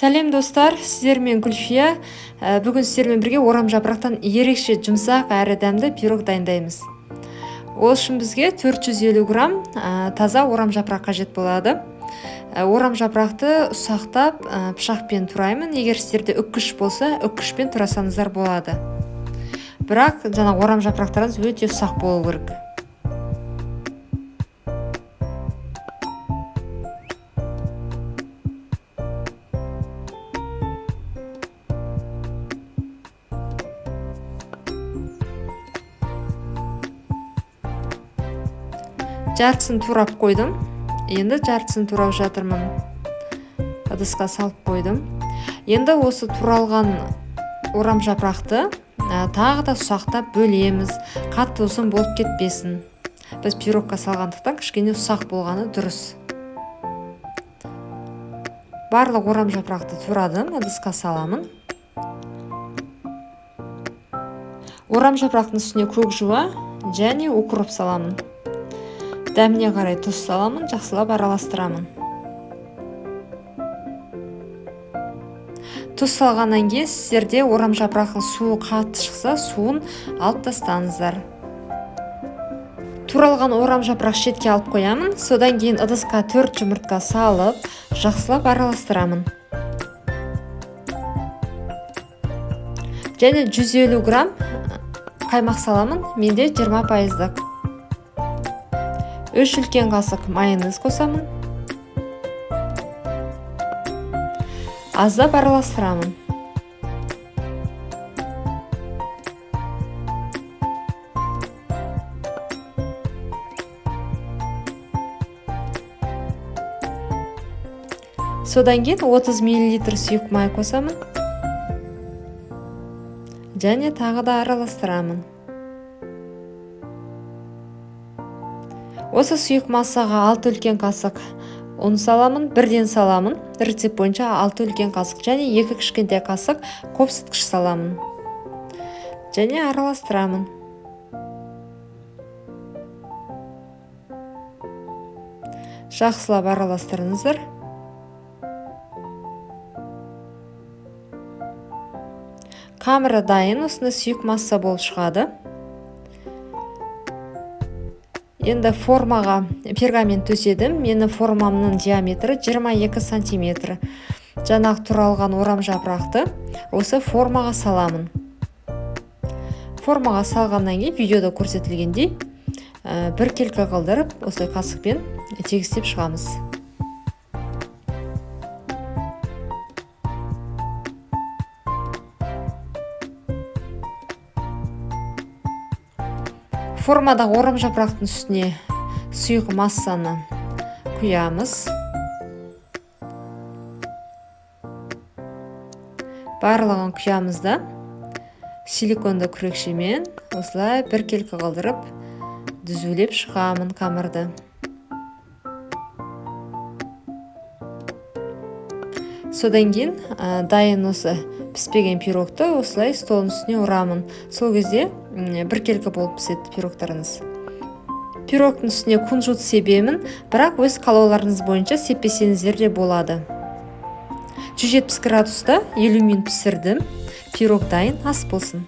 Сәлем, достар! Сіздермен Гүлфия. Бүгін сіздермен бірге орам жапырақтан ерекше жұмсақ әрі дәмді пирог дайындаймыз. Ол үшін бізге 450 грамм таза орам жапырақ қажет болады. Орам жапырақты ұсақтап, пышақпен тураймын. Егер сіздерде үккіш болса, үккішпен турасаңыздар болады. Бірақ жаңа орам жапырақтарыңыз өте ұсақ болу керек. Жартысын турап қойдым. Енді жартысын турап жатырмын. Ыдысқа салып қойдым. Енді осы туралған орам жапырақты тағы да ұсақтап бөлеміз. Қатты ұзын болып кетпесін. Біз пирогқа салғандықтан кішкене ұсақ болғаны дұрыс. Барлық орам жапырақты турадым, ыдысқа саламын. Орам жапырақтың үстіне көк жуа және укроп саламын. Дәміне қарай тұз саламын, жақсылап араластырамын. Тұз салғаннан кейін сіздерде орам жапырақтың суы қатты шықса, суын алып тастаңыздар. Туралған орам жапырақ шетке алып қоямын. Содан кейін ыдысқа 4 жұмыртқа салып, жақсылап араластырамын. Және 150 грамм қаймақ саламын, менде 20 пайыздық. 3 үлкен қасық майонез қосамын. Аздап араластырамын. Содан кейін 30 миллилитр сұйық май қосамын. Және тағы да араластырамын. Осы сұйық массаға 6 үлкен қасық ұн саламын, бірден саламын. Рецепт бойынша 6 үлкен қасық және 2 кішкентай қасық қопсытқыш саламын. Және араластырамын. Жақсылап араластырыңыздар. Қамыры дайын, осындай сұйық масса болып шығады. Енді формаға пергамент төседім. Менің формамның диаметрі 22 сантиметр. Жаңағы туралған орам жапырақты осы формаға саламын. Формаға салғаннан кейін видеода көрсетілгендей, біркелкі қылдырып, осылай қасықпен тегістеп шығамыз. Формадағы орам жапырақтың үстіне сұйық массаны құямыз. Барлығын құямыз да силиконды күрекшемен осылай біркелкі қылдырып түзулеп шығамын қамырды. Содан кейін дайын осы піспеген пирогты осылай столдың үстіне ұрамын. Сол кезде біркелкі болып піседі пирогтарыңыз. Пирогтың үстіне кунжут себемін, бірақ өз қалауларыңыз бойынша сеппесеңіздер де болады. 170 градуста 50 минут пісірдім. Пирог дайын, ас болсын.